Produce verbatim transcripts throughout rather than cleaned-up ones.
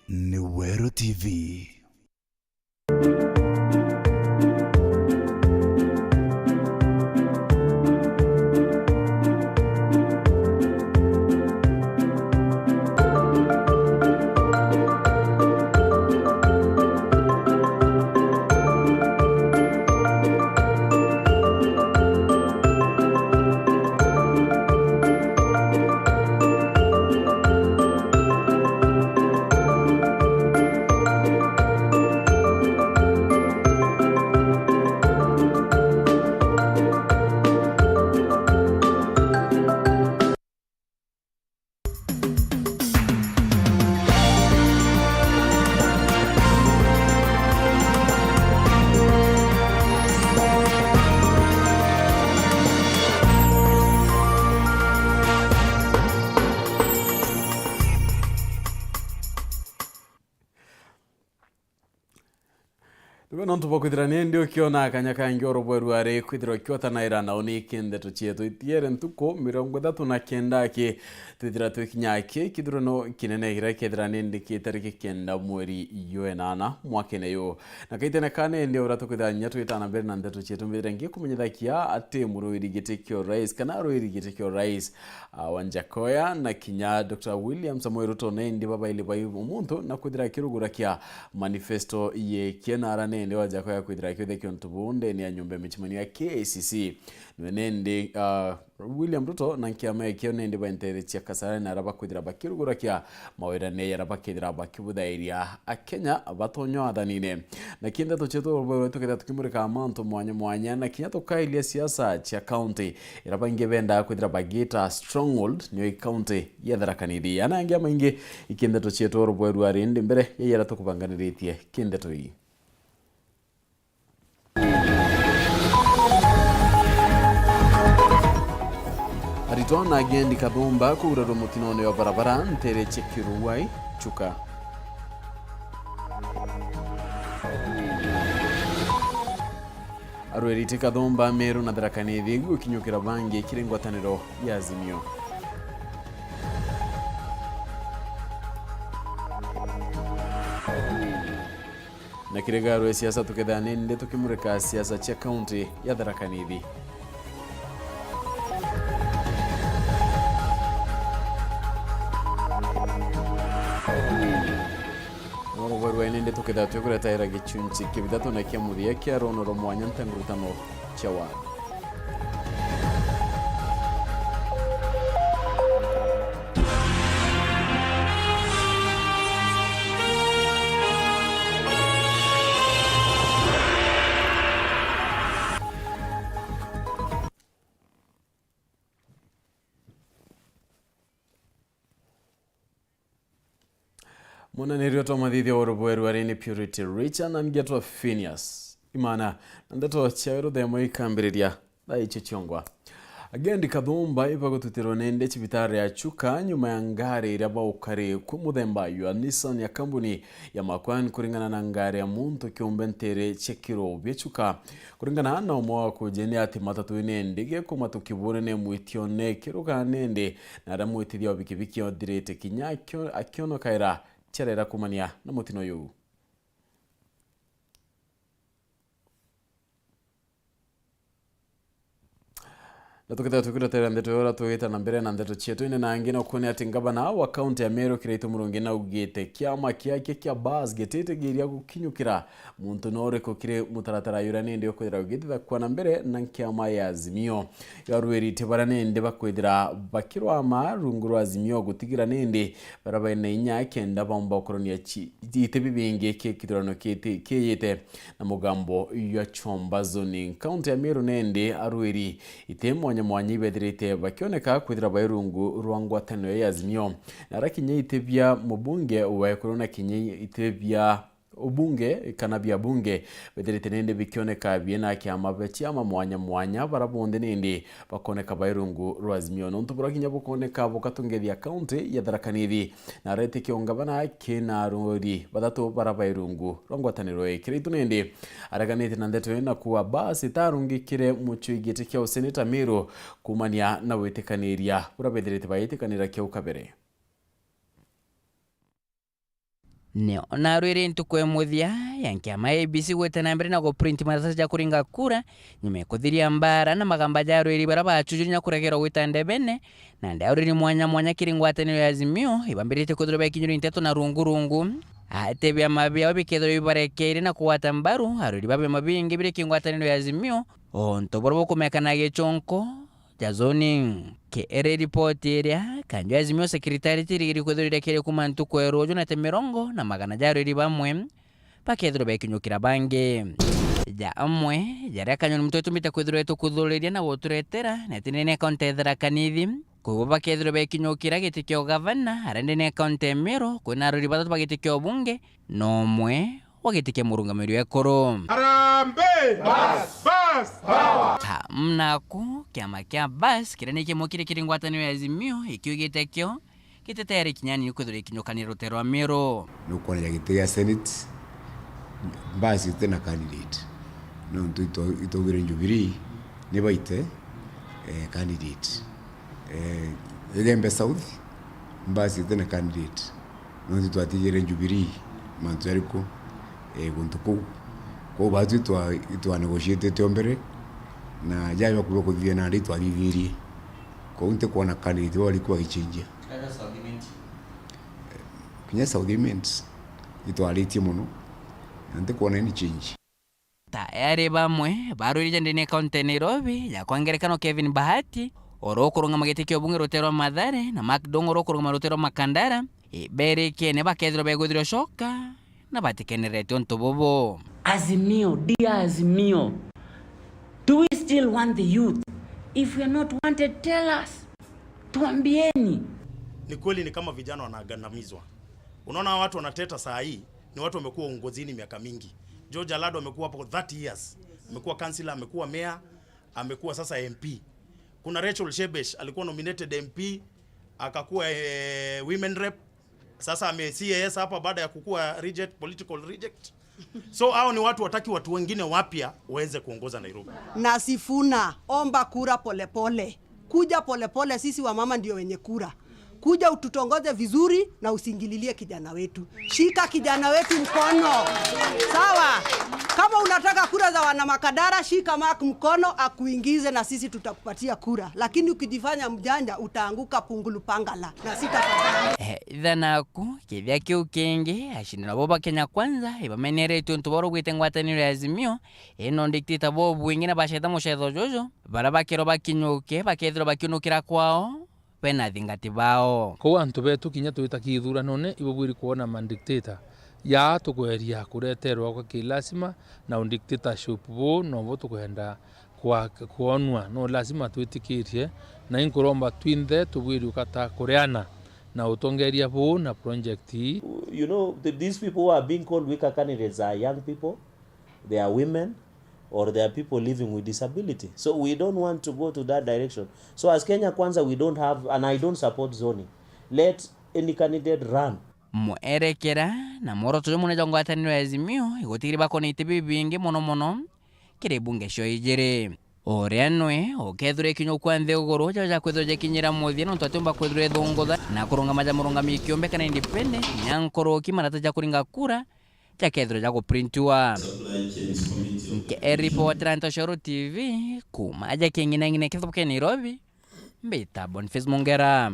Ni Weru T V. Niwe nontu bwa kwithira nindi ukiona kanya kangi oro bweru ari kwithirwa ukiotanaira nao ni kindeto cietu. Itiere ntuku mirongo ithatu na kenda aki twithira twikinya aki kithurano kinene kiria kethira nindi ki tariki kenda mweri jwa enana mwakene yu. Na kaitene ka nindi uria tukwithira nya twitana mbere na ndeto cietu, mbithire ngikumenyithakia ati murwiri giti kia urais kana arwiri giti kia urais ah, Wanjakoya na kinya Doctor William Samoei Ruto nindi babaili bai umuntu na kwithira akirugurakia manifesto yekie nara nindi Wanjakoya kwithira akiuthekia untu buu ndene ya nyumba ya micemanio ya K I C C. Niwe nindi ah, William Ruto na nkiama yekie nindi baenterecia Kasarani nara bakwithira bakirugurakia mawirane yara bakethira bakibuthairia Akenya batonya wathanine. Na kindeto cietu bweru tukethira tukimurika mantu mwanya mwanya na kinya tukailia siasa cia county ira baingi bendaa kwithira bagita stronghold niyo i county ya Tharaka Nithi. Ana angi amaingi ikindeto cietu orobweru arindi mbere ya yara tukubanganiritie kindeto ii. Aritwa na agendi kathumba kugurarwa mutinone wa barabara ntere cia Kiruai, Chuka. Arweri ti kathumba Meru na Tharaka Nithi gukinyukira bangi kiri ngwataniro ya Azimio. Na kiri garu ya siasa tukethira nindi tukimurika siasa cia kaunti ya Tharaka Nithi. Oro bweru nindi tukethira twikuretaira gichunchi kia bithatu na kia muthia kia rono rwa mwanya ntangurutano cia watho. Munaniri wa twa mathithio wa rubweru ari ni Purity Richard na ngetwa Phineas Imana, na ndeto ciawe ruthemo ikambiriria thaa icio ciongwa. Agendi kathumba ibagututirwa nindi cibitari ya Chuka nyuma ya ngari iria baukari kwi muthemba jwa Nissan ya kambuni ya Makwan kuringana na ngari ya muntu kiumbe ntere cia Kirubi Chuka. Kuringana na umwe wa kuji ni ati matatu ine ndigi kuma tukibure ni mwitione kiruga nindi na aria mwitithia wa bikibiki othirite kinya akio-, akionokaira ciarera kumania na mutino juu. Na tukithira tukiretera ndeto iria tugita na mbere na ndeto cietu ine na angi, no kuone ati ngavana wa kaunti ya Meru Kiraitu Murungi naugite kiama kiake kia Bus gititigiria gukinyukira muntu no uriku kiri mutaratara yuria nindi ukwithira ugithithakua na mbere na nkiama ya Azimio. Yo arwiri ti baria nindi bakwithira bakirwama rungu rwa Azimio gutigira nindi baria baina inya kenda baumba gukorania ci-, iti bibingi ki kithurano kiti-, kiyite na mugambo jwa Chomba Zoning. Kaunti ya Meru nindi arwiri iti mwanya mwanya ibethirite bakioneka kwithira bai rungu rwa ngwataniro ya Azimio. Na ara kinya iti bia mubunge wa ekuru na kinya iti bia ubunge kana bia bunge bethirite nindi bikioneka biena kiama bia ciama mwanya mwanya bara bonthe nindi bakoneka bai rungu rwa Azimio. Nontu bura kinya bukoneka bukatungithia kaunti ya Tharaka Nithi, na aretikia ungavana kina arwiri bathatu bara bai rungu rwa ngwataniro ii. Kiraitu nindi areganite na ndeto ii na kuuga basi itarungikire mucwi giti kia useneta Meru kumania na witikaniria bura bethirite baitikanira kiu kabere. Nio narwiri ntuku ya muthia ya nkiama ya A B C gwita na mbere na guprint maratasi ja kuringa kura, nyuma ya kuthiria mbara na magamba ja arwiri bara bachujuri na kuregerwa gwita ndebene, na ndi arwiri mwanya mwanya kiri ngwataniro ya Azimio ibambiritie kwithirwa bekinyuri nteto na rungu rungu. Ati biama biao bikethirwa bibarekeire na kugwata mbaru arwiri ba biama bingi biri ki ngwataniro ya Azimio, o untu buria bukumekana gichonko ja zoning. Kiri ripoti iria, kanju ya Azimio Secretariat irigiri kwithirwa irekeire kuuma ntuku ya ruuju na te mirongo na magana ja arwiri bamwe bakethirwa bekinyukira bangi. Ja amwe jaria kanyoni mutwe tumite kwithirwa itukuthuriria na guturetera, na ati ndene kaunti ya Tharaka Nithi, kwigua bakethirwa bekinyukira giti kia ugavana, aria ndene kaunti ya Meru kwina arwiri bathatu ba giti kia ubunge, na umwe wa giti kia murungamiri wa ikuru. Harambee! Bas! Bas! Power! Kamnaku, kiama kia Bas, kiria ni kimwe kiri kiri ngwataniro ya Azimio, ikiugite kio gititeere kinya ni kwithirwa ikinyukania rutere rwa Meru. Nukwona ja giti gia Senate, Bas iti na candidate. Nontu itwa-, itwaugire Jubilee ni baite, eh, candidate. Eh, Igembe South, Bas iti na candidate. Nontu twatijire Jubilee, mantu jariku, eh, guntu kuu. Kwou baatu itwa-, itwanegotiatite o mbere, na jaja bakuuga kuthithia nandi itwathithirie. Kwou ntikwona candidate bariku bagicenjia. Kinya South Imenti itwaritie mono, na ntikwona any change. Ta yari bamwe barwirije ndene ya kaunti ya Nairobi, ya kwa ngerekano Kevin Bahati, oro ukurungama giti kia ubunge rutere rwa Mathare, na Mark Dong oro ukurungama rutere rwa Makandara, iberikene bakethirwa begwithirwa coka na batikenerete untu bubu. Azimio, dear Azimio, do we still want the youth? If we are not wanted, tell us. Tuambieni. Ni kweli ni kama vijana wanagandamizwa. Unaona hawa watu wanateta saa hii, ni watu wamekuwa uongozini miaka mingi. George Alado amekuwa hapo thirty years. Amekuwa councillor, amekuwa mayor, amekuwa sasa M P. Kuna Rachel Shebesh alikuwa nominated M P, akakuwa, eh, women rep. Sasa ame C A S hapa baada ya kukua reject, political reject. So hao ni watu wataki watu wengine wapya waweze kuongoza Nairobi. Na Sifuna, omba kura polepole. Kuja polepole, sisi wamama ndio wenye kura. Kuja ututongoze vizuri na usingililie kijana wetu. Shika kijana wetu mkono. Sawa? Kama unataka kura za wana Makadara, shika Mark mkono akuingize na sisi tutakupatia kura. Lakini ukijifanya mjanja, utaanguka pungulu pangala. Na sita. Eh, ithanaku, kithia kiu kingi, acindano bo ba Kenya Kwanza, ibameneretwe untu bwa urugwite ngwataniro ya Azimio, ino dictator bo bwingi na bacetha mucetho juju, baria bakerwa bakinyuke, bakethirwa bakiunukira kwao, bena athingati bao. Kou antu betu kinya twita kithuranone, ibubwiri kwona ma dictator. Yaa tukweria kureterwa kwa kilasima, na u dictatorship buu nobo tukwenda kwa-, kwonua. No lazima twitikirie, na inkuromba twinthe tubwiri ukata kureana na utongeria buu na project ii. You know, the, these people who are being called weaker candidates are young people, they are women, or they are people living with disability. So we don't want to go to that direction. So as Kenya Kwanza, we don't have, and I don't support zoning. Let any candidate run. Mwerekera na mworoto jumwe jwa ngwataniro ya Azimio igutigiri bakona iti bibingi mono mono kiri bunge cio ijiri. Uria nwe ukethirwa ikinyukua nthiguru, jao ja kwithirwa jakinyira muthia, nontu atiumba kwithirwa ithungutha na kurungama ja murungami kiumbe kana independent, kinya nkuruki marata ja kuringa kura jakethirwa ja guprintiwa. Nke ripota Ntoshoro T V, kuma aja king'inang'ina kithubu kia Nairobi, mbita Boniface Mungera.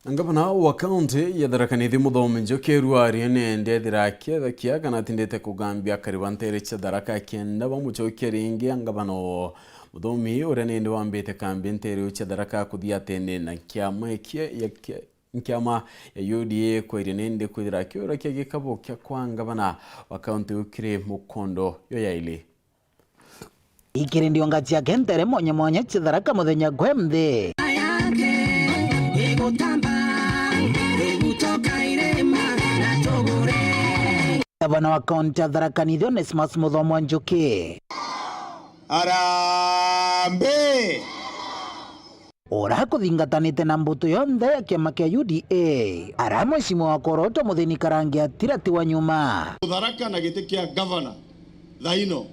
Na ngavana wa kaunti ya Tharaka Nithi Muthomi Njuki rwari nende ethira akietha kia kana atindite kugambia akari ba ntere cia Tharaka akienda bamucokia ringi a ngavana oo. Muthomi uria nindi wambite kambi ntere cia Tharaka kuthia atene na kiama kia, ya kia, nkiama ya U D A kweria nindi kwithira akiura kia gikabo kia kwa ngavana wa kaunti iu kiri mukondo yo yaili. Ikiri ndionga ciake ntere mwanya mwanya cia Tharaka muthenya gwe nthi. Gavana wa kaunti ya Tharaka Nithi Onesmus Muthomi Njuki. Harambee! Uria kuthingatanite na mbutu yonthe ya kiama kia U D A. Ara Mheshimiwa Koroto Muthini Karangi atiratigwa nyuma. Tharaka na giti kia gavana thaino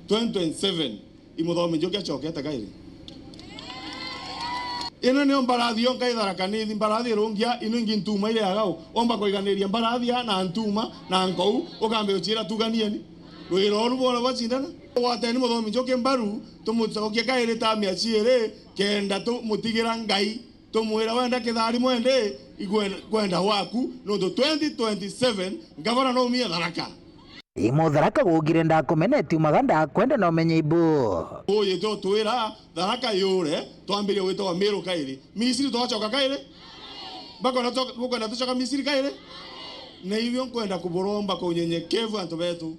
twenty twenty-seven, i Muthomi Njuki acokete kairi. Ino nio mbarathi yonka i Tharaka Nithi, mbarathi irungia, ino ingi ntuma ireaga u? Omba kuiganiria mbarathi ya na ntuma na nkou, ukambe uciira tuganieni. Rwira uru bwona bwacindana? Gwateni Muthomi Njuki mbaru, tumucokie kairi ta miaciiri, kenda tumutigira Ngai, tumwira wenda kitharimo indi ikwenda waku, nontu twenty twenty-seven ngavana no umie Tharaka. Imutharaka gugire ndakumene tiumaga ndakwenda na umenye ibu. Uyite utwira Tharaka yure, twambirie gwitawa Miru kairi. Misiri twacoka kairi? Bakwenda to-, bukwenda tucoka Misiri kairi? Na ibio nkwenda kuburomba kwa unyenyekevu antu betu.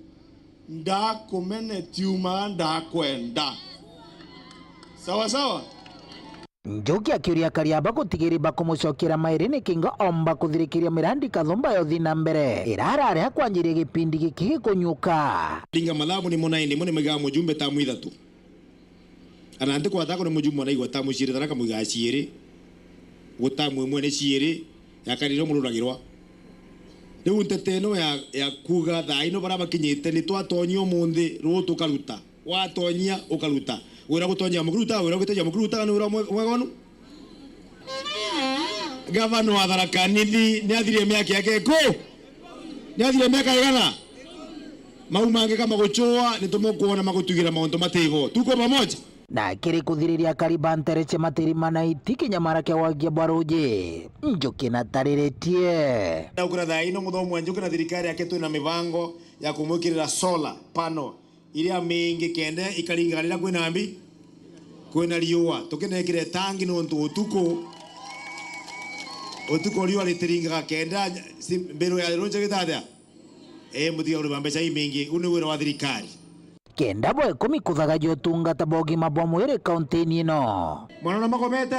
Ndakumene tiumaga ndakwenda. Sawa sawa? Njuki akiuria akari aba gutigiri bakumucokera mairi nikinga omba kuthirikiria mirandi kathumba yothi na mbere. Irarare akwanjiria gipindi giki gikunyuka. Ringa mathabu ni muna indi muni migaa mujumbe tamu ithatu. Ana ntikwata kuri mujumbe naigua tamu ciiri Tharaka mwigaa ciiri. Gutamu imwe ni ciiri, yakarire mururagirwa. Riu ntete ino ya, ya kuuga thaa ino baria bakinyite ni twatonyia umunthi, ruu tukaruta. Watonyia, ukaruta. Wira gutonyia mukuruta, wira gutonyia mukuruta, ni wira mwe-, mwega unu? Gavana wa Tharaka Nithi ni athirie miaka yake iku? Ni athirie miaka igana? Mau mangi ka magucua, ni tumukwona magutugira mauntu matigo. Tuko pamoja? Na kiri kuthiriria akari ba ntere cia matiri mana iti kinyamara kia wagia bwa ruji, Njuki na tariritie. Ukira thaa ino muthomi wa Njuki na thirikari yake twina mibango ya kumwikirira solar panel iria mingi kenda ikaringaga riria kwina mbi, kwina riua. Tukinekire tangi nontu utuku, utuku riua ritiringaga kenda si-, mbiru ya runche gitathia. Ee, mutiga kuriba mbeca imingi, u ni wira wa thirikari. Kenda bwa ikumi kuthaga ja utungata bwa ugima bwa mwiri kauntini ino. Mwana na makomete?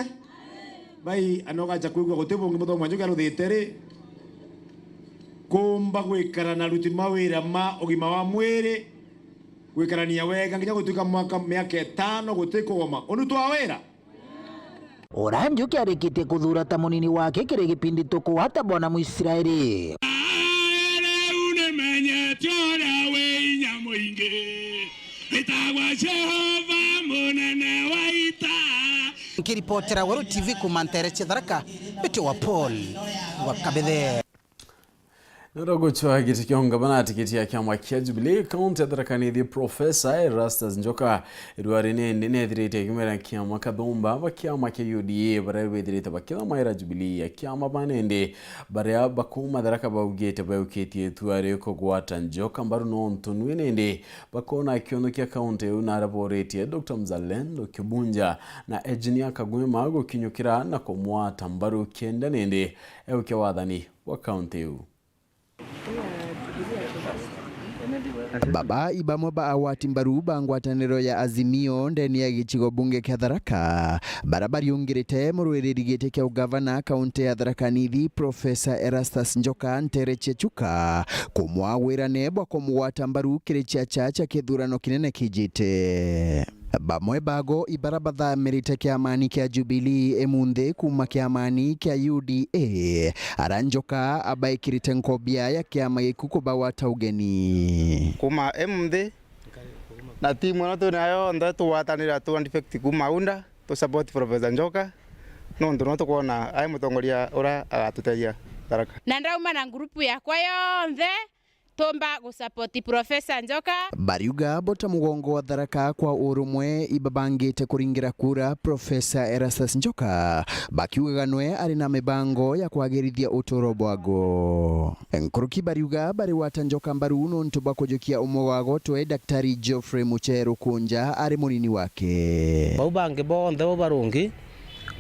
Bai, anogacha kwigua guti bungi muthomi wa Njuki aruthite ri, kumba gwikara na aruti mawira ma ugima wa mwiri, gwikarania wega nginya gutuika mwaka, miaka itano guti kugoma. Unu twa wira? Ura Njuki arikitie kuthuura ta munini wake kiri gipindi tukugwata bwana Mwisraeli. Riu nimenyete uria wi inya mwingi, witagwa Jehova munene wa ita. Nkiripotera Weru T V kuuma ntere cia Tharaka, mbitagwa Paul wa Kabithe. Noro gucwa giti kia ungavana tikiti ya kiama kia Jubilee, kaunti ya Tharaka Nithi, Professor Erastus Njoka, irwari nindi nethirite akimera kiama kathumba ba kiama kia U D A, baria bethirite bakithamaira Jubilee ya kiama banindi, baria bakuuma Tharaka baugite baukitie itua ri kugwata Njoka mbaru nontu nwi nindi bakona akionokia kaunti iu na aria boritie Doctor Mzalendo Kibunja na Engineer Kagwema gukinyukira na kumwata mbaru kenda nindi eukia wathani bwa kaunti iu. Baba i bamwe ba agwati mbaru ba ngwataniro ya Azimio ndeni ya gicigo bunge kia Tharaka, bara bariungirite murwiriri giti kia ugavana kaunti ya Tharaka Nithi, Professor Erastus Njoka ntere cia Chuka, kumwagwira ne bwa kumugwata mbaru kiri ciaca cia kithurano kinene kijite. Bamwe bago ibara bathamirite kiamani kia Jubilee imunthi kuuma kiamani kia U D A, ara Njoka abaikirite nkobia ya kiama giku kubagwata ugeni. Kuuma imunthi, na timu ino twi nayo yonthe tugwatanira tu defect kuuma unda, tu support Professor Njoka, nontu no tukwona ai mutongoria ura agatutethia Tharaka. Na ndauma na ngurupu yakwa yonthe, tumba gusupport Professor Njoka. Bariuga bo ta mugongo wa Tharaka kwa urumwe ibabangite kuringira kura Professor Erastus Njoka, bakiugaga nwe ari na mibango ya kwagirithia uturo bwago. Nkuruki bariuga bari gwata Njoka mbaru nontu bwa kujukia umwe wago twe Daktari Geoffrey Mucheru Kunja ari munini wake. Bau bangi bonthe bo barungi,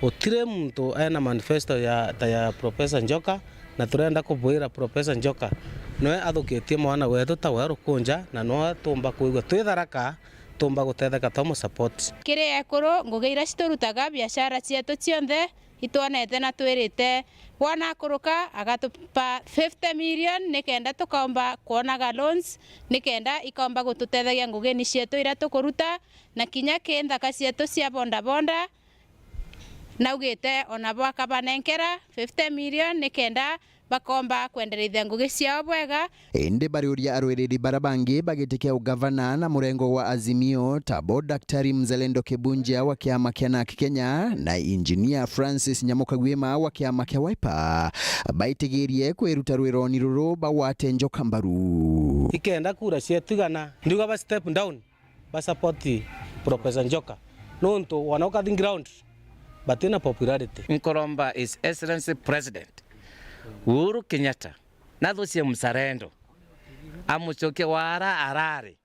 gutiri muntu ena manifesto ya, ta ya Professor Njoka, na turenda kubwira Professor Njoka, nwe athukitie mwana wetu ta we Rukunja, na nwe tumba kwigua twi Tharaka, tumba gutetheka twa mu support. Kiri ekuru, ngugi iria citurutaga, biashara cietu cionthe, itwonete na twirite, wona akuruka, agatupa fifty million, nikenda tukaomba kwonaga loans, nikenda ikaomba gututethagia ngugini cietu iria tukuruta, na kinya ki nthaka cietu cia bodaboda, naugite ona bwakabanenkera fifty million nikenda bakomba kwenderithia ngugi ciao bwega. Indi bariuria arwiriri bara bangi ba giti kia ugavana na murengo wa Azimio, tabo Daktari Mzalendo Kibunja wa kiama kia nak Kenya na Injinia Francis Nyamukagwima wa kiama kia Wiper, baitigirie kwiruta rwironi ruru bagwate njoka mbaru. Ikenda kura cietu igana, ndiuga ba step down, ba support Professor Njoka. Nontu wana ukathi ground, batina popularity. Nkuromba His Excellency President Uhuru Kenyatta nathucie Mzalendo, amucokie wara arari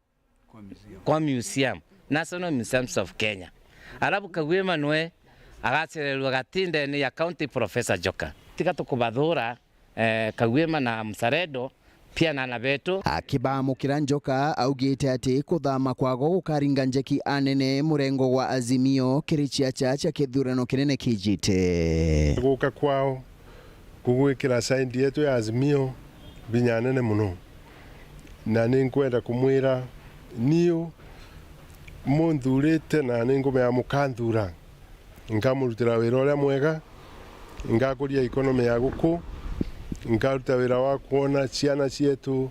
kwa museum, National Museums of Kenya. Arabu Kagwima nwe agacererua gatindene ya County Professor Njoka. Tiga tukubathura, eh, Kagwima na Mzalendo pia na ana betu. Akibamukira Njoka augite ati kuthama kwago gukaringa njeki anene murengo wa Azimio kiri ciaca cia kithurano kinene kijite. Guka kwao kugwikira side yetu ya Azimio binya nene muno, na ninkwenda kumwira niu munthurite na ninkumenya mukanthura, nkamurutira wira uria mwega, ngakuria economy ya guku, nkaruta wira wa kwona ciana cietu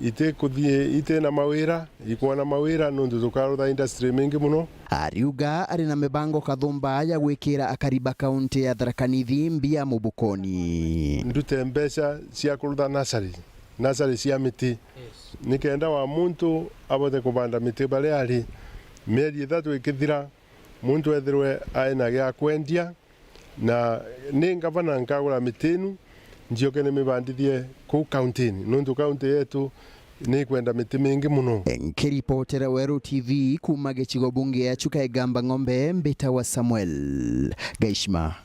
itikuthii iti na mawira, ikwona mawira nontu tukarutha industry mingi muno. Ariuga ari na mibango kathumba ya gwikira akari ba kaunti ya Tharaka Nithi mbia mubukoni. Ndute mbeca cia kurutha nasari, nasari cia miti, nikenda wa muntu abote kubanda miti baria ari. Mieri ithatu ikithira, muntu ethirwe aina gia kwendia, na ni ngavana nkagura miti inu, njioke nimibandithie kuu kauntini, nontu kaunti yetu nikwenda miti mingi muno. Nkiripotera Weru T V kuuma gicigo bunge ya Chuka Igamba Ng'ombe, mbitawa Samuel Gaishima.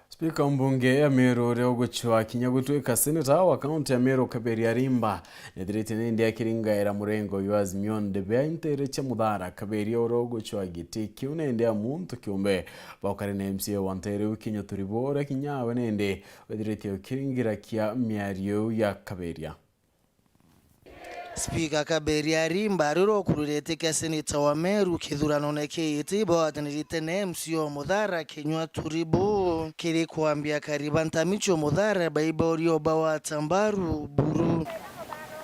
Spika wa mbunge ya Meru uria ugucwa kinya gutuika seneta wa kaunti ya Meru Kaberia Arimba nethiritie nindi akiringaira murengo jwa Azimio ndebe ya intere cia Muthara. Kaberia uria ugucwa giti kiu nindi a muntu kiumbe baukari na M C A wa ntere iu Kinyua Turibo uria kinya awe nindi wethiritie ukiringira kia miario iu ya Kaberia. Spika Kaberia Arimba riria ukururite kia seneta wa Meru kithuranone kiiti bwatanirite na M C A o Muthara Kinyua Turibu kiri kwambia kariba ntamicho Muthara baiba urio bawata mbaru buru.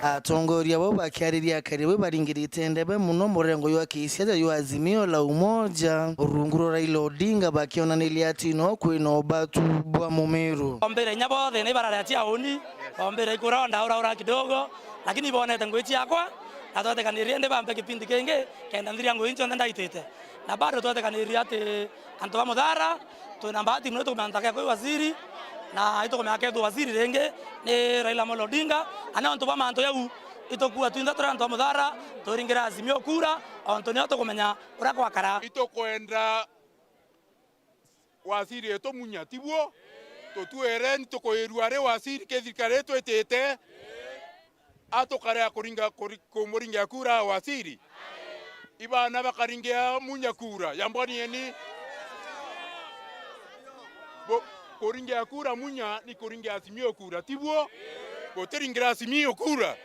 Atongoria bau bakiariria akari bau baringirite ndebe muno murengo jwa kisiasa jwa Azimio la Umoja rungu rwa Raila Odinga bakionaniria ati no kwina ubatu bwa Mumeru. Ombere inya bothe ni barareti auni. Ombire ikura ndauraura kidogo, lakini ibonete ngui ciakwa, na twetekanirie ndi bampe kipindi kingi kenda nthiria ngui cionthe ndaitite. Na bado twetekanirie ati antu ba Muthara twina mbati muno, itukumenya ntakekwi waziri, na itukumenya kethwa waziri ringi ni Raila Amolo Odinga. Ana antu ba mantu jau itukua twinthe turi antu ba Muthara, turingire Azimio kura, ontu nio tukumenya uria gwakara. Itukwenda waziri etu Munya, tibwo? Tutuereni tukuirua ari waziri kethirikari itwitite, atukarea kuringa, kuri-, kumuringia kura waziri? Ibana bakaringia Munya kura, yambwanieni. Bo-, kuringia kura Munya ni kuringia Azimio kura, tibwo? Gutiringira Azimio kura.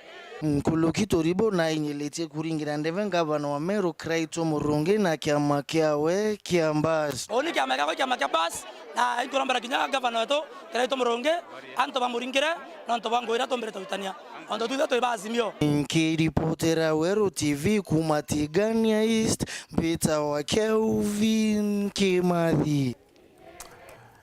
Nkuluki Turibo nainyilitie kuringira ndebe ngavana wa Meru Kiraitu Murungi na kiama kiawe kia Mbas. Uu ni kiama giakwa, kiama kia Mbas, na inkurombera kinya ngavana wetu Kiraitu Murungi antu bamuringire nontu bwa ngugi iria tumbirite gwitania, ontu twithe twi ba Azimio. Nkiripotera Weru T V kuuma Tigania East, mbitawa Kelvin Kimathi.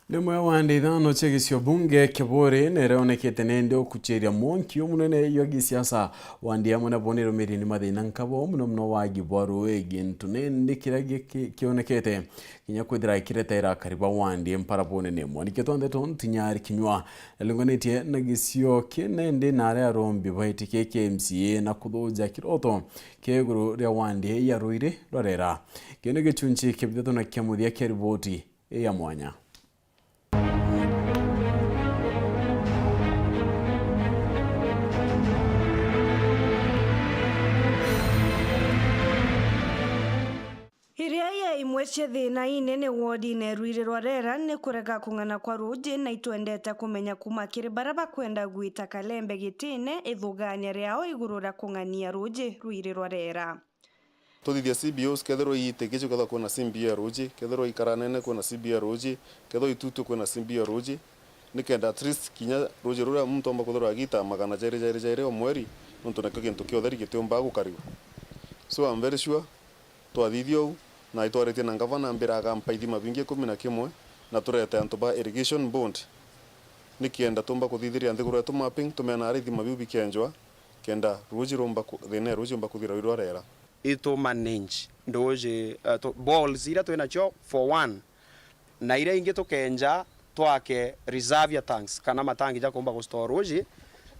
Nimwe wa wandi ithano cia gicio bunge kia Buuri nireonekete nindi ukuchiria mwanki umunene jwa gisiasa. Wandi amwe nabo nirumiri ni mathina nkabo, muno muno wagi bwa ruui, gintu nindi kiria gi-, ki-, kionekete kinya kwithira kiretera akari ba wandi mpara bunene. Mwaniki twa ndeto Ntinyari Kinyua elunganitie na gicio ki nindi na aria arombi baitikikie M C A na kuthuja kiroto kia iguru ria wandi ya Ruiri rwa Rera. Kii ni gichunchi kia bithatu na kia muthia kia riboti ya mwanya. Iria ya imwe cia thina inene wodine Ruiri rwa Rera ni kurega kung'ana kwa ruuji, na itwendete kumenya kuma kiri bara bakwenda gwita kalembe gitine ithugania riao iguru ria kung'ania ruuji Ruiri rwa Rera. Tuthithia C B Os, kethirwa i Itikiju, kethirwa kwina C B O ya ruuji, kethirwa i Karanene kwina C B O ya ruuji, kethirwa i Tutu kwina C B O ya ruuji, Nikenda at least kinya ruuji ruria muntu omba kwithirwa agiita magana jairi, jairi, jairi o mweri, nontu nikio gintu kia utheri gitiumbaga gukarigwa. So I'm very sure twathithia uu, na itwaritie na ngavana, ambira agampa ithima bingi ikumi na kimwe, na turete antu ba irrigation board, nikenda tumba kuthithiria nthiguru yetu mapping, tumena aria ithima biu bikenjwa, kenda ruuji rumba ku-, thina ya ruuji umba kuthira rwi rwarera. Itu manage nduuji, eh, tu-, balls iria twinacio for one, na iria ingi tukenja twake reservoir tanks kana matangi ja kuumba gustore ruuji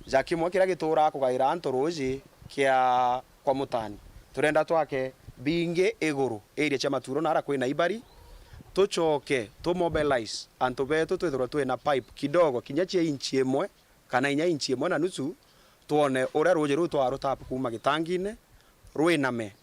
ja kimwe kiria gituraa kugaira antu ruuji kia kwa Mutani. Turenda twake bingi iguru area cia Maturo na aria kwina ibari, tucoke tu mobilize antu betu twithirwe twina pipe kidogo kinya cia inchi imwe kana inya inchi imwe na nusu, twone uria ruuji ruu twarutap kuuma gitangine rwiname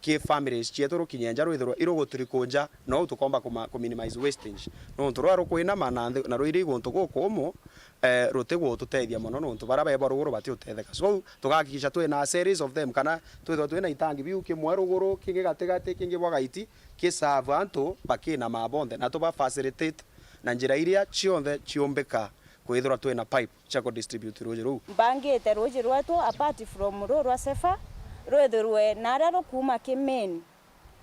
ki families cietu rukinye nja rwithirwe i rugutiriko nja, nou tukomba kuma-, ku minimize wastage. Nontu ruria rukwinama na nthi, na rwiri guntu gukumu, eh, rutigututethia mono nontu baria bebo ruguru batiutetheka. So, tugahakikisha twina a series of them, kana twithirwa twina itangi biu, kimwe ruguru, kingi gatigati, kingi bwa gaiti, ki serve antu bakinama bonthe, na tuba facilitate na njira iria cionthe ciumbika kwithirwa twina pipe cia ku distribute ruuji ruu. Mbangite ruuji rwetu apart from ruu rwa Sefa, rwithirwe na aria rukuuma ki main,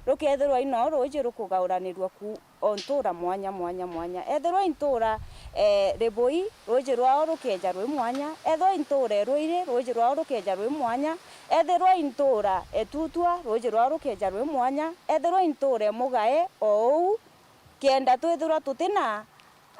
rukethirwa i noo ruuji rukugauranirua ku o ntuura mwanya, mwanya, mwanya. Ethirwa i ntuura, eh, Ribui, ruuji rwao rukeeja rwi mwanya. Ethirwa i ntuura e Ruiri, ruuji rwao rukeeja rwi mwanya. Ethirwa i ntuura e Tutwa, ruuji rwao rukeeja rwi mwanya. Ethirwa i ntuura e Mugae, o uu, kenda twithirwa tutina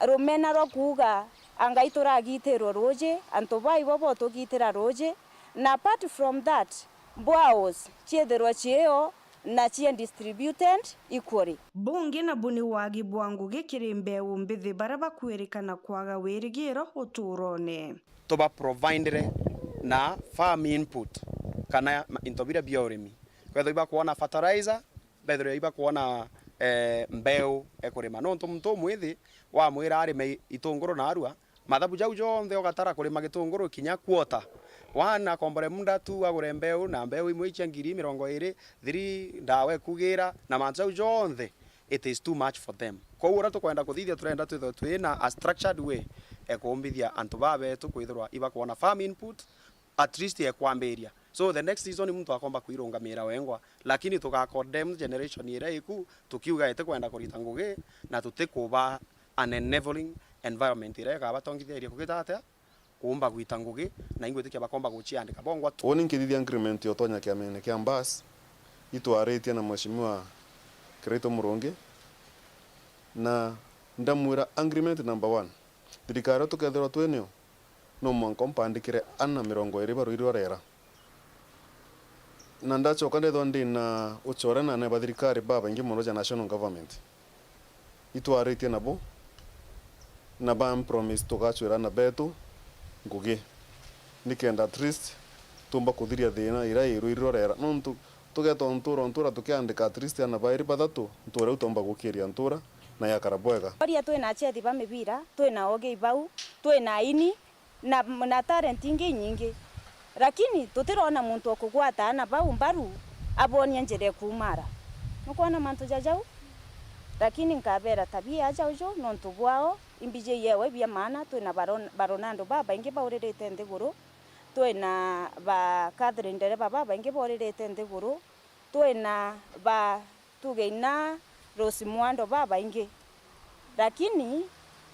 rumena rwa kuuga, a Ngai turagitirwe ruuji, antu baa ibo botugitira ruuji, na apart from that, boreholes ciithirwe ciio na cia distributed equally. Bungi nabu ni wagi bwa ngugi kiri mbeu mbithi baria bakwirikana kwaga wirigiro utuurone. Tuba providire na farm input kana ma-, into biria bia urimi. Kwethirwa ibakwona fertilizer, bethirwa ibakwona, eh, mbeu ekurima. Nontu muntu umwithi wamwira arime itunguru narua, mathabu jau jonthe ugatara kurima gitunguru kinya quarter one, akombore munda tu agure mbeu, na mbeu imwe icia ngiri mirongo iri, three, ndawa ekugira, na mantu jau jonthe, it is too much for them. Kwou uria tukwenda kuthithia, turenda twithwe twina a structured way ekumbithia antu baa betu kwithirwa ibakwona farm input, at least ekwambiria. So the next season muntu akomba kwirungamira wengwa, lakini tuga condemn generation iria iku, tukiuga itikwenda kurita ngugi, na tutikuba an enabling environment iria ikabatongithia kugita atia, kuumba gwita ngugi, na ingwitikia bakomba guciandika bongwa tu. Uni nkithithia agreement ya utonya kiamene kia Mbas, itwaritie na Mheshimiwa Kiraitu Murungi, na ndamwira agreement number one, thirikari tukethirwa twinio, no mwanka umpandikire ana mirongo iri ba ruiri rwa rera. Na ndacoka ndethwa ndi na ucore na ane ba thirikari babaingi mono ja national government. Itwaritie nabo, na bampromise tugacwira ana betu ngugi, nikenda at least tumba kuthiria thina iria i ruiri rwa rera. Nontu tugeta o ntura o ntura tukiandika at least ana bairi bathatu, ntura iu tomba gukiria ntura na yakara bwega. Oria twina achethi ba mibira, twina ogi bau, twina aini, na, na talent ingi inyingi. Lakini tutirona muntu o kugwata ana bau mbaru, abonie njira ekuumara. Nukwona mantu ja jau? Lakini nkabera tabia aja uju nontu bwao, imbiji yewe bia maana, twina baro-, baronando babaingi bauririte nthiguru, twina ba Catherine Ndereba babaingi bauririte nthiguru, twina ba tuge ina Rose Mwando babaingi. Lakini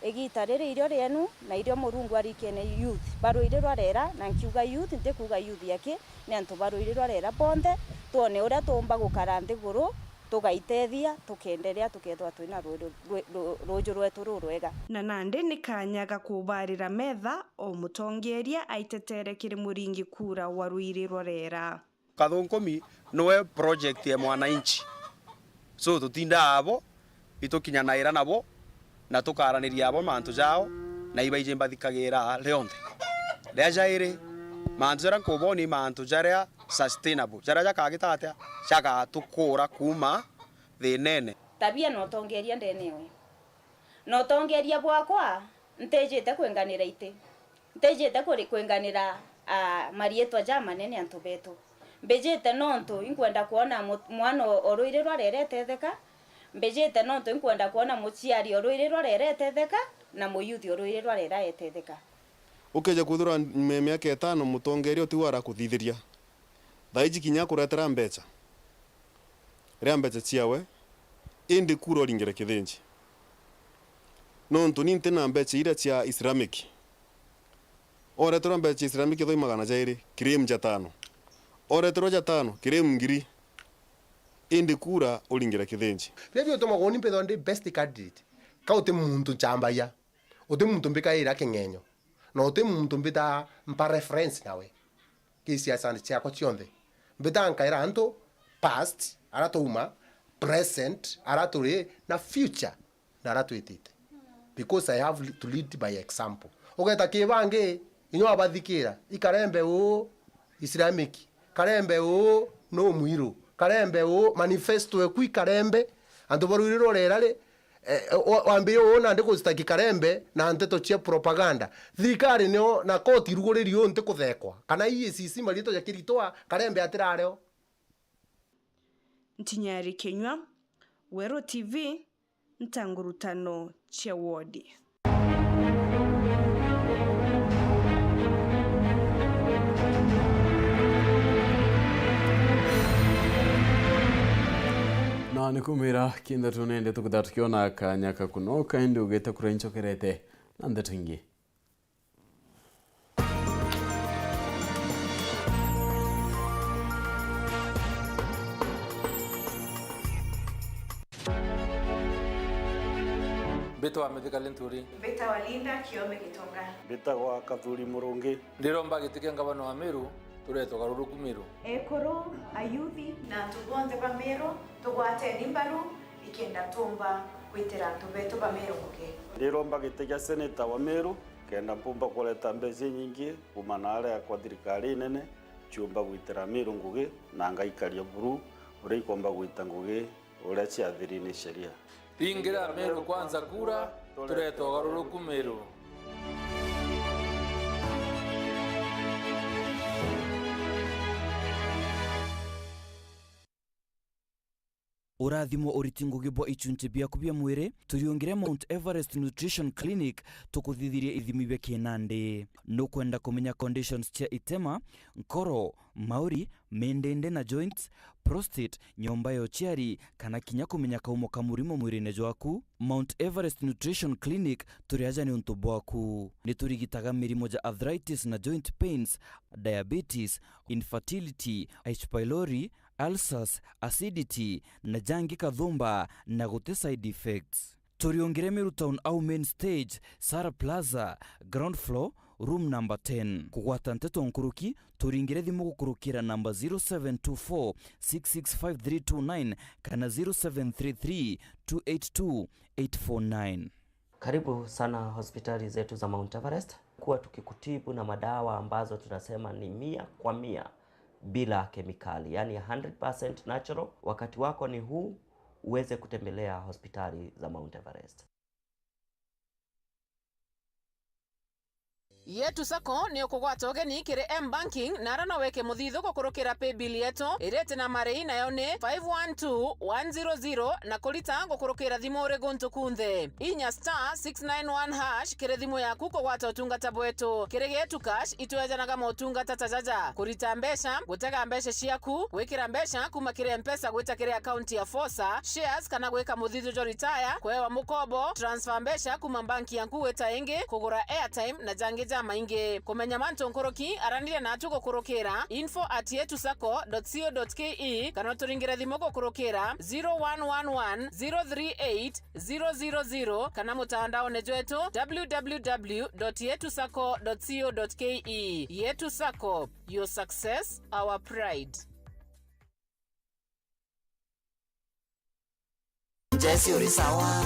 igita riri irio rienu na irio Murungu arikene youth ba ruiri rwa rera, na nkiuga youth, ntikuuga youth aki, ni antu ba ruiri rwa rera bonthe, twone uria tuumba gukara nthiguru, tugaitethia, tukenderea, tukethwa twina ruu-, ruu-, ruu-, ruuju rwetu rurwega. Na nandi ni kanya ga kubarira metha, o mutongeria aitetere kiri muringi kura wa ruiri rwa rera. Kathunkumi niwe project ya mwananchi. So, tutindaa abo, itukinyanaira nabo, na tukaraniria abo mantu jao, na ibaiji mbathikagira rionthe. Ria jairi, mantu jaria nkuboni mantu jaria sustainable, jaria jakagita atia? Jagatukura kuuma thinene. Tabia na utongeria ndene we. Na utongeria bwakwa, ntijite kwinganira iti. Ntijite kuri-, kwinganira, a, mariitwa jamanene antu betu. Mbijite nontu inkwenda kwona mu-, mwana o, o ruiri rwa rera etetheka. Mbijite nontu inkwenda kwona muciari o ruiri rwa rera etetheka. Na muyuthi o rwiri rwarera etetheka. Ukeja kwithirwa nyuma ya miaka itano mutongeria utiwe arakuthithiria. Thaiji kinya akuretera mbecha. Ria mbecha ciawe, indi kura uringire kithinji. Nontu ni nti na mbecha iria cia Islamic. Oreterwa mbecha cia Islamic thoi magana jairi, claim jatano. Oreterwa jatano, claim ngiri. Indi kura uringire kithinji. Biria biutumagwa uni mbithwa ndi best candidate. Ka uti muntu ncambagia. Uti muntu mbikaira king'enyo, na uti muntu mbita mpa reference nawe. Ki siasani ciakwa cionthe, mbita nkaira antu past, aria twauma, present, aria turi, na future, na aria twitite. Because I have to lead by example. Ugeta ki bangi, inya wabathikira, i Karembe uu Islamic, Karembe uu nu mwiru, Karembe uu manifesto eku i Karembe, antu barwirire urera ri, Eh, wa- wambirie uu nandi gustaki Karembe na nteto cia propaganda. Thirikari nio na koti iruguriri uu nti kuthekwa. Kana E A C C marietwa ja Kiritwa, Karembe atirareo. Ntinyari Kinyua, Weru T V, Ntangurutano cia wodi. Na ni kumira kinda tunende tukutha tukiona kanya kakunoka, indi ugite kuria incokerete na ndeto ingi. Mbitwa Mithika Linturi. Mbitagwa Linda Kiome Gitonga. Mbitagwa Kathuri Murungi. Ndiromba giti kia ngavana wa Meru, turete ugaruruku Meru. Ekuru, ayuthi, na antu bonthe ba Meru, tugwateni mbaru, ikenda tuumba gwitira antu betu ba Meru ngugi. Ndiromba giti kia seneta wa Meru, kenda mpumba kureta mbeca inyingi kuuma naaria kwa thirikari inene, ciumba gwitira Meru ngugi, na ngaikaria buru uria ikomba gwita ngugi uria ciathiri ni sheria. Ringira Meru Kwanza kura, turete ugaruruku Meru. Urathimo uriti ngugi bwa ichunchi biaku bia mwiri, turiungire Mount Everest Nutrition Clinic tukuthithirie ithimi bia kinandi. Nukwenda kumenya conditions cia itema, nkoro, mauri, mindindi na joints, prostate, nyomba ya uciari, kana kinya kumenya kaumo ka murimo mwirine jwaku? Mount Everest Nutrition Clinic turi aja niuntu bwaku. Niturigitaga mirimo ja arthritis na joint pains, diabetes, infertility, H. pylori, ulcers, acidity, na jangi kathumba na guti side effects. Turiungire Meru Town au main stage, Sara Plaza, ground floor, room number ten. Kugwata nteto nkuruki, turingire thimu gukurukira namba zero seven two four six six five three two nine kana zero seven three three two eight two eight four nine. Karibu sana hospitali zetu za Mount Everest. Kuwa tukikutibu na madawa ambazo tunasema ni mia kwa mia bila kemikali, yani hundred percent natural. Wakati wako ni huu, uweze kutembelea hospitali za Mount Everest. Yetu Sacco ni ukugwata ugeni kiri M-Banking na ara no wike muthithu gukurukira paybill yetu iria iti na marei, nayo ni five one two one zero zero, na kurita gukurukira thimu uri guntu kunthe. Inya star six nine one hash kiri thimu yaku kugwata utungata bwetu. Kiri Getu Cash itwejanaga motungata ta jaja: kurita mbeca, gutega mbeca ciaku, gwikira mbeca kuma kiri Mpesa gwita kiri akaunti ya Fosa, shares kana gwika muthithu jwa retire, kwewa mukobo, transfer mbeca kuma banki yaku gwita ingi, kugura airtime na jangi jamaingi. Kumenya mantu nkuruki, araniria natu gukurukira info at yetu sacco dot co dot ke kana uturingire thimu gukurukira zero one one one zero three eight zero zero zero kana mutandaone jwetu w w w dot yetu sacco dot co dot ke. Yetu Sacco, your success, our pride. Jesse, uri sawa?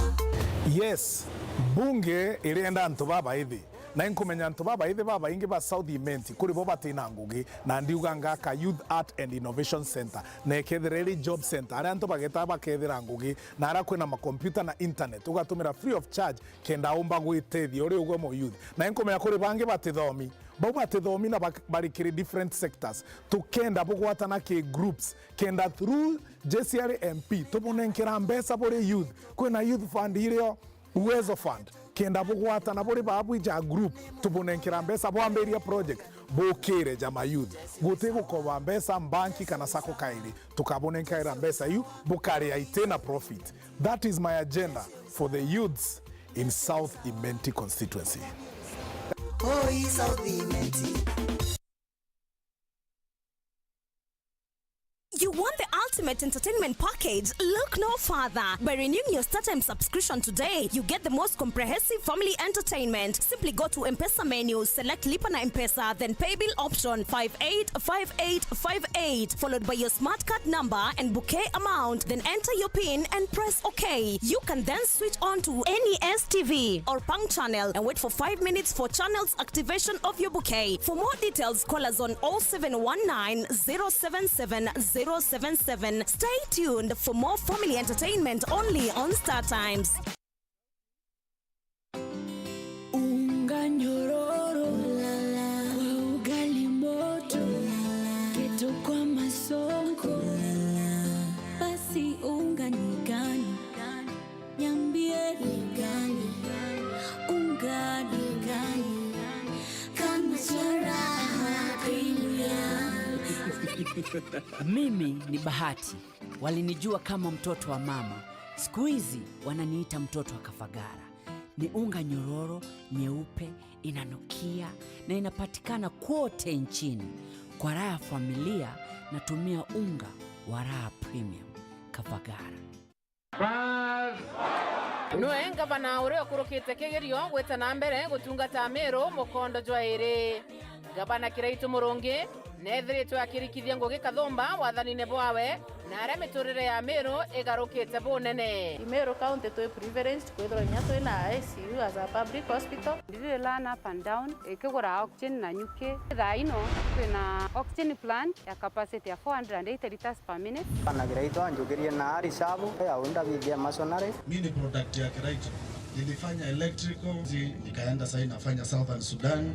Yes, mbunge irienda antu babaithi. Na inkumenya antu babaithi babaingi ba South Imenti, kuri bo batina ngugi, na ndiuga ngaka Youth Art and Innovation Center, na ikethira iri job center, aria antu bageta bakethira ngugi, na aria kwina makompyuta na internet, ugatumira free of charge, kenda umba gwitethia uri ugwe mu youth. Na inkumenya kuri bangi batithomi, bau batithomi na bak-, bari kiri different sectors, tukenda bugwatana ki groups, kenda through J C R M P, tubunenkera mbeca buri youth. Kwina youth fund irio, Uwezo Fund, Kenda bugwatana buri babu ija group, tubunenkera mbeca bwambiria project, bukire ja ma youth. Guti gukoba mbeca mbanki kana sacco kairi, tukabunenkaira mbeca iu, bukaria iti na profit. That is my agenda for the youths in South Imenti constituency. Oi, South Imenti. You want the ultimate entertainment package? Look no further. By renewing your StarTimes subscription today, you get the most comprehensive family entertainment. Simply go to M-Pesa menu, select Lipa na M-Pesa, then pay bill option five eight five eight five eight, followed by your smart card number and bouquet amount. Then enter your pin and press OK. You can then switch on to any S T V or Pang channel and wait for five minutes for channels activation of your bouquet. For more details, call us on oh seven one nine, zero seven seven, zero seven seven. Stay tuned for more family entertainment only on StarTimes. Unga nyororo kwa ugali moto, kitu kwa masonko, basi unga ni gani? Niambie ni gani? Unga ni gani? Kama charaha Kenya. Mimi ni Bahati. Walinijua kama mtoto wa mama. Siku hizi wananiita mtoto wa Kafagara. Ni unga nyororo, nyeupe, inanukia na inapatikana kwote nchini. Kwa raha ya familia, natumia unga wa Raha Premium. Kafagara. Nwe ngavana uria ukurukite kigerio gwita na mbere gutungata Meru mukondo jwa iri. Ngavana Kiraitu Murungi neethiritwe akirikithia ngugi kathumba wathanine bwawe, na aria miturire ya Meru igarukite bunene. I Meru County twi privileged kwithirwa inya twi na I C U as a public hospital. Ndiri learn up and down, ikigura oxygen na nyuki. Thaa ino twina oxygen plant ya capacity ya four hundred and eighty liters per minute. Bana Kiraitu anjukirie na ari shabu ya unda bithia masonary. Mi ni product ya Kiraitu. Nilifanya electrical, zi-, nikaenda sasa nafanya Southern Sudan.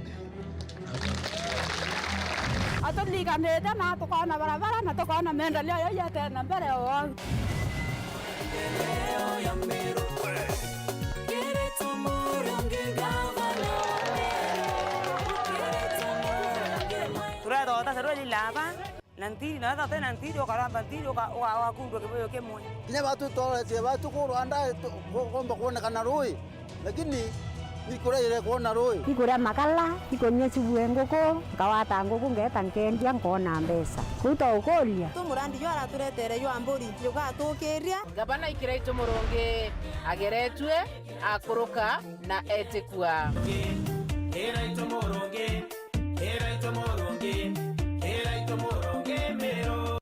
Aturiganite na tukona barabara na tukona maendeleo yau yatena mbere o au. Turethota sarua lilaba. Na ntiri, na thate na ntiri, ukaramba ntiri, uka-, uka-, ugakundwa kibuyu kimwe. Kinya batu tworetie batu ku Rwanda, tu-, ku-, kumba kwonekana rui, lakini ikuraire kwona rui. Ikuria makala, ikunyua subu e nguku, nkawata nguku, ngeeta nkendia, nkona mbeca. Kuu twaukuria. Tu murandi jwa araturetere jwa mburi, jugatukiria. Ngavana Kiraitu Murungi ageretue, akuruka na etikua. Kiraitu Murungi. Kiraitu Murungi, Kiraitu Murungi Meru.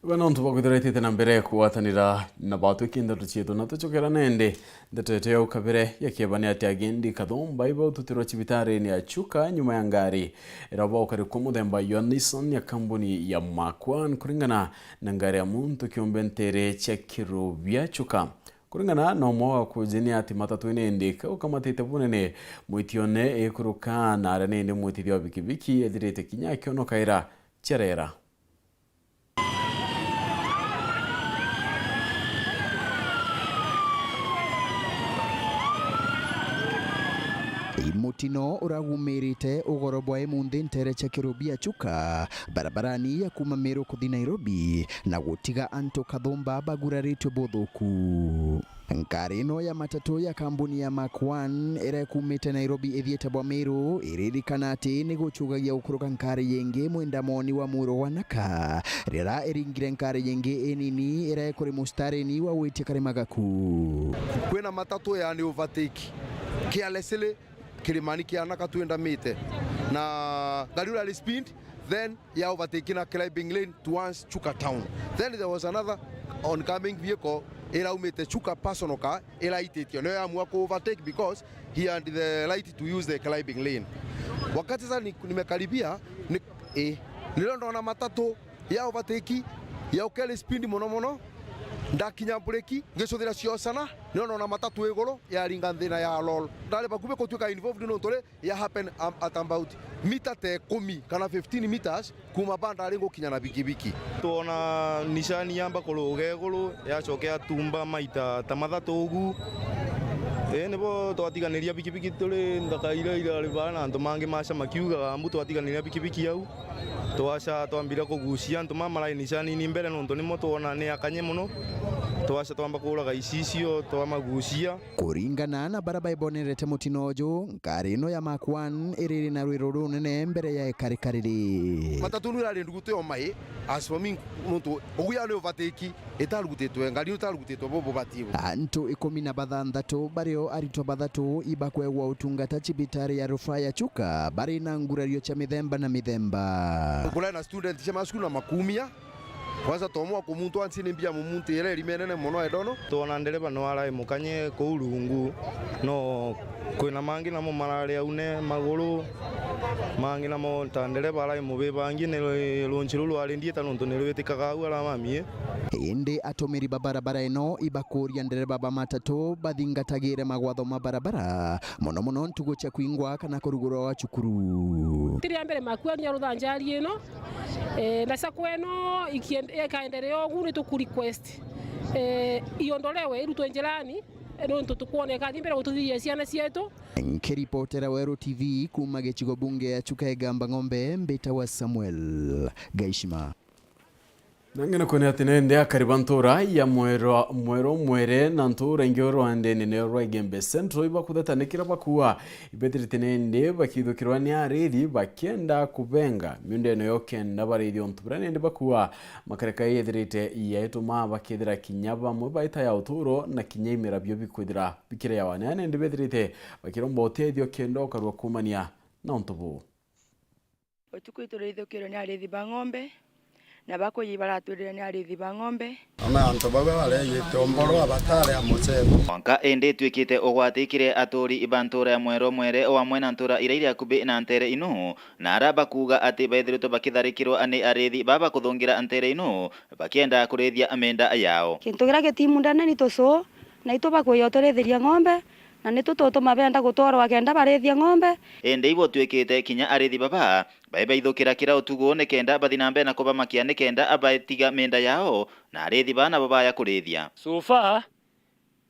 Bana, untu bwa kwithira itite na mbere kugwatanira na batwiki ndeto cietu, na tucokera nende. Ndeto yetu ya ukabire ya kieba ni ati agendi kathumba iba ututirwa cibitarine ya Chuka nyuma ya ngari ira baukarikwa muthemba ya Nissan ya kambuni ya Mark One, kuringana na ngari ya muntu kiumbe ntere cia Kirubia Chuka. Kuringana na umwe wa kuji ni ati matatu ine indi kaukamatite bunene mwitione ikuruka na aria nindi mwitithia wa bikibiki ethirite kinya akionokaira ciarera. Mutino uragumirite ugoro bwa imunthi ntere cia Kirubia Chuka, barabarani ya kuma Meru kuthi Nairobi, na gutiga antu kathumba baguraritwe buthuku. Ngari ino ya matatu ya kambuni ya Mark One iria ikumite Nairobi ithiite bwa Meru iririkana ati ni gucugagia gukuruka ngari yingi mwenda moni wa muro gwa Naka, riria iringire ngari yingi inini iria ikuri mustarini wa gwitia Karimagaku. Kwina matatu yani overtake carelessly Kirimani kia Naka twindamite, na ngari ura speed, then ya overtake na climbing lane towards Chuka town. Then there was another oncoming vehicle iraumite Chuka personal car iraititio, niyo yaamua ku overtake because he had the right to use the climbing lane. Wakati sasa ni-, nimekaribia, ni-, eh, nilio ndona matatu ya overtake, ya ukeli speed muno muno, Ndakinya mburiki, ngicuthira ciosana, nio nona matatu iguru yaringa nthina ya lol. Ndari bakubi gutuika involved nontu ri ya happen am-, at about mita ta ikumi kana fifteen meters kuma ba ndari ngukinya na bikibiki. Twona nishani yamba kuruga iguru, yacoka yatumba maita ta mathatu ugu. Ii, nibo twatiganiria bikibiki turi nthaka iria irari baa na antu mangi maca makiugaga, ambu twatiganiria bikibiki au. Twaca twambire kugucia antu mama marai nishani ni mbere, nontu nimo twona ni akanye muno. Twaca twamba kuuraga icicio, twamagucia. Kuringana na bara baibonerete mutino uju, nkari ino ya Mark one iriri na rwiro runene mbere ya ikari kariri. Matatu nu irari ndugutu yo mai, as for me, nontu uguya ni ubatiki, itarugutitwe, ngari itarugutitwe bu bubatie bu. Antu ikumi na bathanthatu bario aritwa bathatu ibakwegwa utungata cibitari ya rufaa ya Chuka bari na ngurario cia mithemba na mithemba. Kurai na student cia macukuru na makumia, kwanza tomwa kumuntu ansi ni mbia mumuntu ira irima inene muno edono. Twona ndereba no arai mukanye kuu rungu, no kwina mangi namo marari aune maguru, mangi namo ta ndereba arai mubibangi ni runci ruu rwari ndieta nontu ni rwitikaga au aramamie. Indi atumiri ba barabara ino ibakuria ndereba ba matatu bathingatagire magwatho ma barabara, mono mono ntugu cia kwingwa kana kurugurwa gwa cukuru. Ti ria mbere Makueni ya ruthanjari ino, eh, na sacco ino ikien-, ikaenderea ugu, ni tuku request, eh, iondolewe, irutwe njirani, eh, nontu tukwoneka ni mbere gututhiria ciana cietu. Nkiripotera Weru T V kuma gicigo bunge ya Chuka Igamba Ng'ombe, mbitawa Samuel Gaishima. Na ngena kwene ati nende akari ba ntura ya Mwero, Mwero Mwere na ntura ingi rwandene nio rwa Igembe Central ibakutheta ni kira bakua ibethirite nende bakithukirwa ni arithi bakienda kubenga miundene yo kenda barithi untu buria nende bakua makareka yethirite yaituma bakethira kinya bamwe baita ya uturo na kinya imera bio bikwithira bikire yawa. Ni nende bethirite bakiromba utethio kenda ukarua kumania na untu buu. Utuku iturithukirwe ni arithi ba ng'ombe, na bakuyi baratwirire ni arithi ba ng'ombe. Ona antu bau bareyite umboro abatare a mucebo. Mwanka indi itwikite ugwati kiri aturi ba ntura ya Mwero Mwere o amwe na ntura iria iri akubi na ntere inu, na ara bakuuga ati baithiritwe bakitharikirwa ni arithi baba kuthungira ntere inu bakienda kurithia menda yao. Kintu kiria gitimu ndene ni tucuu, na itu bakuya uturithiria ng'ombe, na nitu tutuma benda gutwarwa kenda barithie ng'ombe. Indi ibutwikite kinya arithi baba bai baithukira kira utuku ni kenda bathi na mbere na kubamakia ni kenda abatiga menda yao na arithi baa nabo baya kurithia. So far,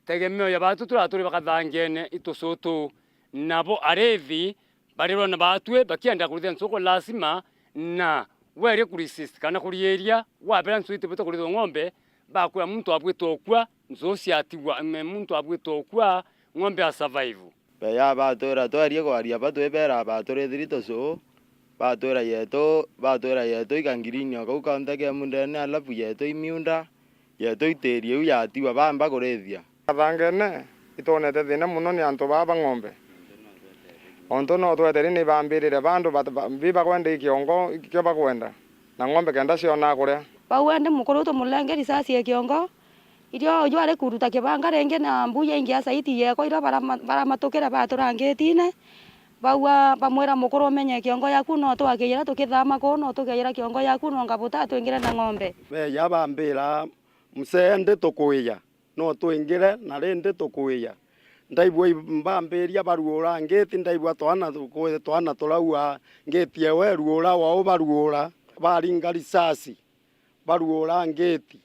tegemeo ya batu turaturi bakathangene i tucuu tuu, nabo arithi barirwa na batwi bakienda kurithia ncuku lazima, na weri kuresist kana kuriiria, wabera ncuku itibute kurithwa ng'ombe, bakwira muntu abwite ukua, ncuku ciatigwa, muntu abwite ukua, ng'ombe a survive. Beya batwira twerie kwaria batwibera baturithiri tucuu, batwira yetu, batwira yetu ikangirinio kau kaunta ke mundene alafu yetu imiunda, yetu itiri iu yatiwa bamba kurithia. Kathangene itwonete thina muno ni antu baa ba ng'ombe. Ontu no tweteri ni bambirire bandu bat-, ba-, bi bakwenda i kiongo kio bakwenda, na ng'ombe kenda ciona kuria. Bau indi mukuru tumulenge risasi ya kiongo, irio uju ari kuruta kibanga ringi na mbuya ingi ya saiti yeko, irio barama-, baramatukira batura ngitine, baua bamwira mukuru umenye kiongo yaku no twakiira tukithama kuu, no tukiira kiongo yaku no ngabuta twingire na ng'ombe. Beya bambira, msee ndi tukuiya. No twingire, na rindi tukuiya. Ndaigua i-, mbambiria baruura ngiti, ndaigua twana tuku-, twana turaua ngiti ewe, ruura wau baruura, baringa risasi, baruura ngiti.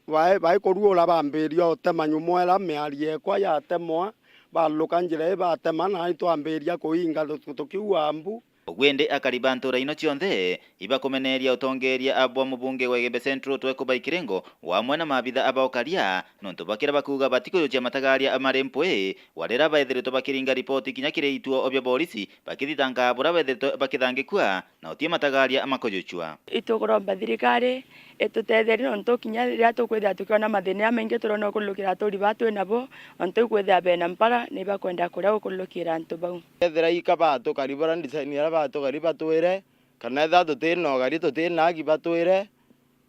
Bai-, baikuruura bambiria utema nyuma era miario ekwa yatemwa, baluka njira ii batema, na itwambiria kuinga tu-, tukiuga mbu. Ugu indi akari ba ntura ino cionthe ibakumeneria utongeria bwa mubunge wa Igembe Central Twekubai Kirengo, o amwe na maabitha aba ukaria, nontu bakira bakuuga batikujukia matagaria mari mpwi, warira baithiritwe bakiringa ripoti kinya kiri ituo bia borisi, bakithitanga buria baithiritwe bakithangikua, na uti matagaria makujucua. Itukuromba thirikari itutetherie, nontu kinya riria tukwithira tukiona mathina jamaingi turona gukurukira aturi baa twi nabo, nontu ikwithira bena mpara, ni bakwenda kuria gukurukira antu bau. Ethira ika batukari baria design aria batukari batwire, kana ethira tutina ugari tutina aki batwire,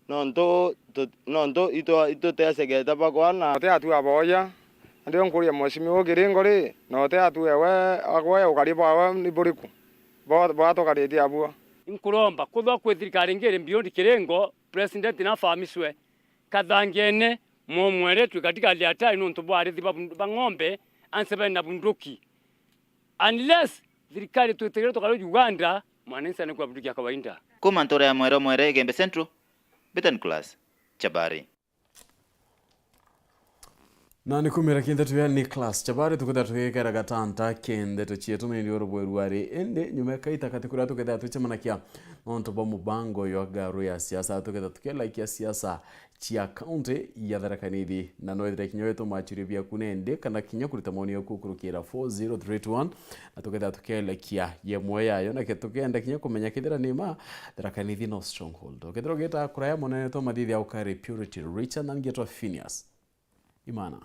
nontu tu-, nontu itwa-, itutecegete bakwana. Uti atu aboya, nandi nkuria mheshimiwa Kiringo ri, na uti atu ewe, agwe ugari bwawe ni buriku? Bo-, bwatukaritie abuo. Nkuromba kuthwa kwi thirikari ngiri beyond Kiringo, president na afahamishwe. Kathangene, Mwomwere twi katika hali hatari nontu bwa arithi ba bundu-, ba ng'ombe, anse bena bunduki. Unless thirikari twitigira tukari Uganda, mwananchi anakuwa bunduki ya kawaida. Kuma ntura ya Mwere Mwere, Igembe Central, Betan Class, Chabari. Na ni kumira kinthetu ya Nicholas Chabari, tukethira tugikera gatanta ke ndeto cietu, na ndio rubweru ari. Indi nyuma ya kaita kati kuria tukethira twicemanakia nontu bwa mubango jwa ngaru ya siasa, tukethira tukielaikia siasa cia kaunti ya Tharaka Nithi, na no ithire kinya wetu machuria biaku nende, kana kinya kurita maoni yaku kurukira four zero three two one, na tukethira tukielekia yemwe yayo, na ke tukenda kinya kumenya kethira ni ma Tharaka Nithi no stronghold. Ukethira ugita kuraya munene twa mathithia ukari Purity Richard, na ngetwa Phineas Imana.